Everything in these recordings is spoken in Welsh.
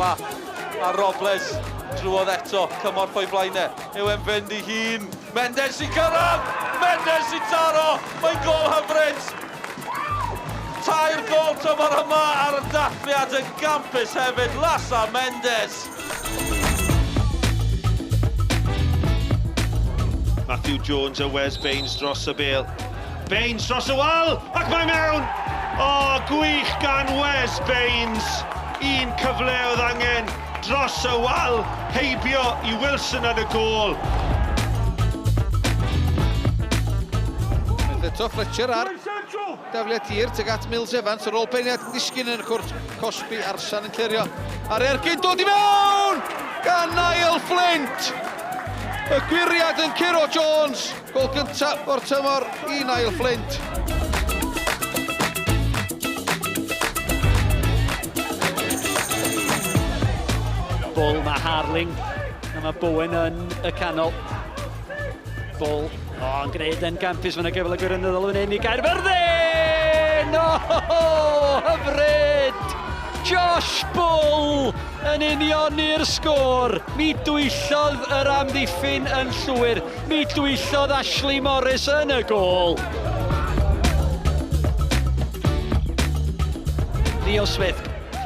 Bala a Robles drwodd eto, cymorth o'i flaenau. Yw e'n fynd i hun. Mendes sy'n cyrraedd! Mendes sy'n taro! Mae'n gol hyfryd! Tair gol tymor yma ar y dathliad yn gampus hefyd, Lasa Mendes! Matthew Jones a Wes Baines dros y bel. Baines dros y wal, ac mae mewn! O, oh, gwych gan Wes Baines! Un cyfle oedd angen dros y wal, heibio i Wilson yn y gôl. Unwaith eto Fletcher ar dafliad hir tuag at Mills Evans ar ôl peniad yn disgyn yn y cwrt cosbi Arsan yn clirio a'r ergyd dod i mewn gan Niall Flint! Y gwyriad yn curo Jones! Gol gyntaf o'r tymor i Niall Flint. Bull, mae Harling, a mae Bowen yn y canol. Bull, o, yn gwneud yn gampus, mae'n gyfle gwirioneddol yn hyn i Gaerfyrddin! O, hyfryd! Josh Bull yn unioni'r sgôr. Mi dwyllodd yr amddiffyn yn llwyr. Mi dwyllodd Ashley Morris yn y gôl. Leo Smith,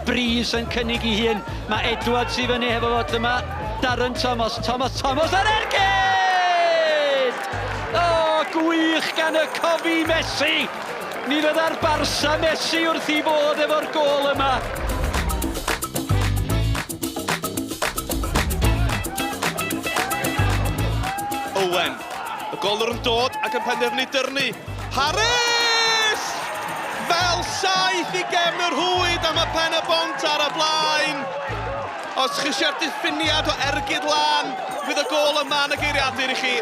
Breeze yn cynnig i hun. Mae Edwards i fyny hefo fo. Dyma Darren Thomas. Thomas, Thomas ar ergyd! O, gwych gan y Cofi Messi! Mi fydda'r Barca Messi wrth i fod efo'r gôl yma. Owen, y golwr yn dod ac yn penderfynu dyrnu. Harris! Fel saeth i gefn yr rhwyd am y pen y bont ar y blaen. Os chi eisiau'r diffiniad o ergyd lan, fydd y gôl yma yn y geiriadur i chi.